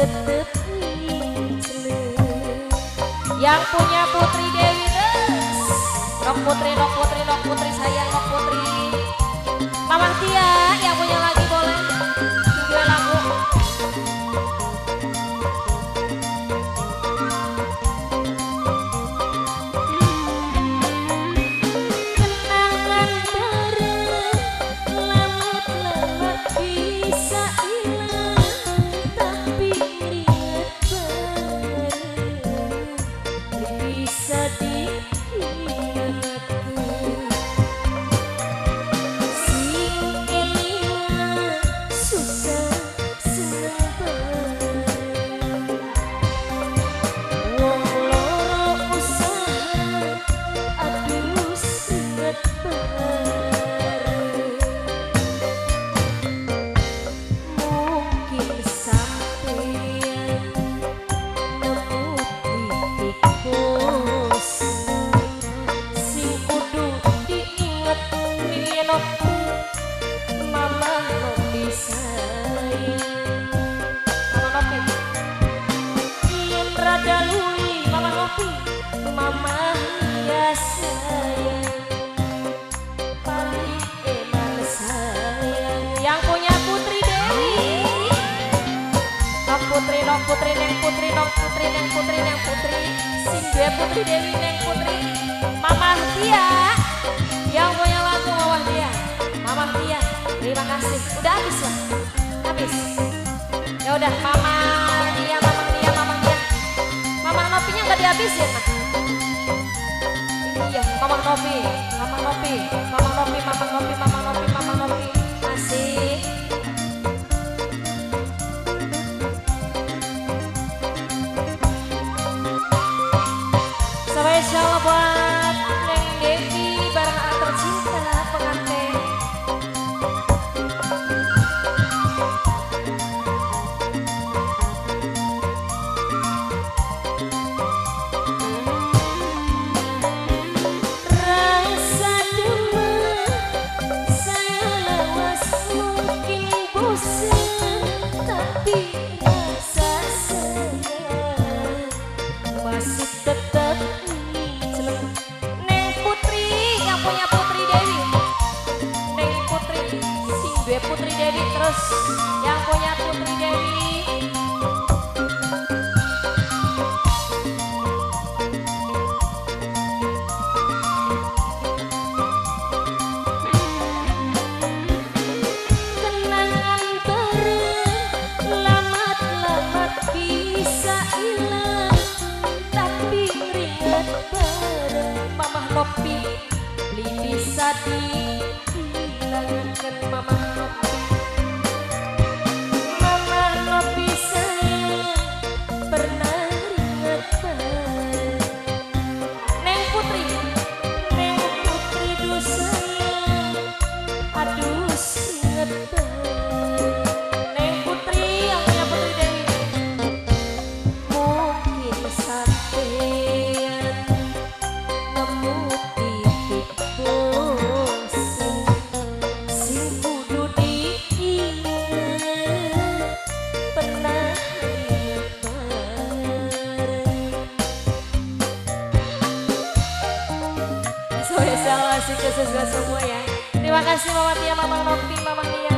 tetep ngincleng. Yang punya Putri Dewi terus. Nok Putri, Nok Putri, Nok Putri sayang Nok Putri. Mama Tia yang punya lagi boleh. Dua lagu. Kenangan bareng lama-lama bisa hilang, tapi ingat bareng bisa diingatku. Sing eling susah seneng bareng, wong loro usaha aduh inget bareng. Mungkin sampeyan nemu titik bosen sing kudu diinget piye nopo Mama Nopi sayang. Mama Nopi yen rada luwi Mama Nopi, Mama ya sayang, paling eman sayang. Yang punya Putri Dewi. Nok Putri, Nok Putri, Neng Putri, Nok Putri, Neng Putri, Neng Putri. Sing duwe Putri Dewi, Neng Putri. Mama Tia yang punya lagu Mama Tia. Mama Tia, terima kasih. Udah habis ya? Habis. Ya udah, Mama Tia, Mama Tia, Mama Tia. Mama Nopinya nggak dihabisin, Mas. Iya, Mama Nopi, Mama Nopi, Mama Nopi, Mama Nopi, Mama Nopi, Mama Nopi. Masih. Spesial buat Neng Devi bareng anak tercinta pengantin. Rasa demen saya lawas mungkin bosan, tapi rasa sayang masih tetap ngincleng. Neng Putri yang punya Putri Dewi. Neng Putri sing duwe Putri Dewi terus. Yang punya Putri Dewi. Kenangan bareng lama-lama bisa hilang, tapi ringet bareng Mama Nopi beli bisa dihilangkan Mama Nopi. Mama Nopi sayang pernah ringet bareng. Neng Putri, Neng Putri duh sayang, aduh inget bareng. Neng Putri yang punya Putri Dewi. Mungkin sampeyan nemu titik bosen sing kudu diinget pernah inget bareng. Spesial masih ke semua ya. Terima kasih Mama Tia, Mama Nopi, Mama Nia.